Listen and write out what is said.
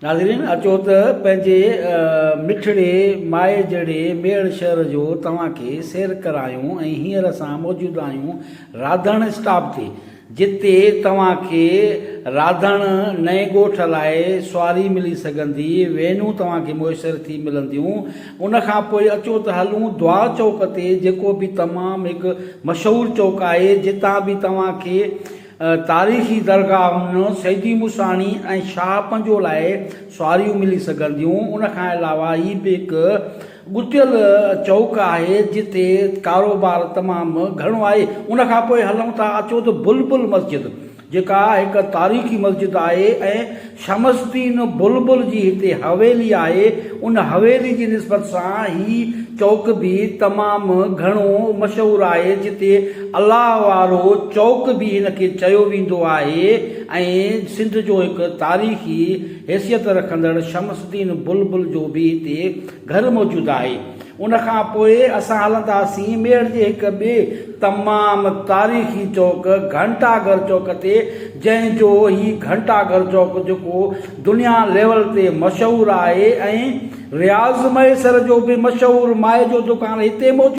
ناظرين اچو ته پنهنجي مٺڙي مائي جهڙي ميهڙ شهر جو توهان کي سير ڪرايون ۽ هينئر اسان موجود آهيون راڌڻ اسٽاپ تي جتي توهان کي راڌڻ نئين ڳوٺ لاء سواري ملي سگهندي وينون توهان کي ميسر ٿي ملنديون ان کان پوء اچو ته هلون دعا چوڪ تي جيڪو به تمام هڪ مشهور چوڪ آهي جتان به توهان کي تاريخي درگاهن سيدي موساڻي ۽ شاهه پنجو لاء سواريون ملي سگهنديون. ان کان علاوه هي به هڪ ڳتيل چوڪ آهي جتي ڪاروبار تمام گهڻو آهي. ان کان پوء هلون ٿا اچو ته بلبل مسجد جيڪا هڪ تاريخي مسجد آهي ۽ شمس الدين بلبل جي هتي حويلي آهي، ان حويلي جي نسبت سان هي چوڪ به تمام گهڻو مشهور آهي، جتي الله وارو چوڪ به هن کي چيو ويندو آهي ۽ سنڌ جو هڪ تاريخي حيثيت رکندڙ شمس الدين بلبل جو به هتي گهر موجود آهي. ان کان پوء اسان هلنداسين ميهڙ جي هڪ ٻئي تمام تاريخي چوڪ گهنٽا گهر چوڪ تي جنهن جو هي گهنٽا گهر چوڪ جيڪو دنيا ليول تي مشهور آهي ۽ رياض مهيسر جو به مشهور مائي جو دڪان هتي موجود.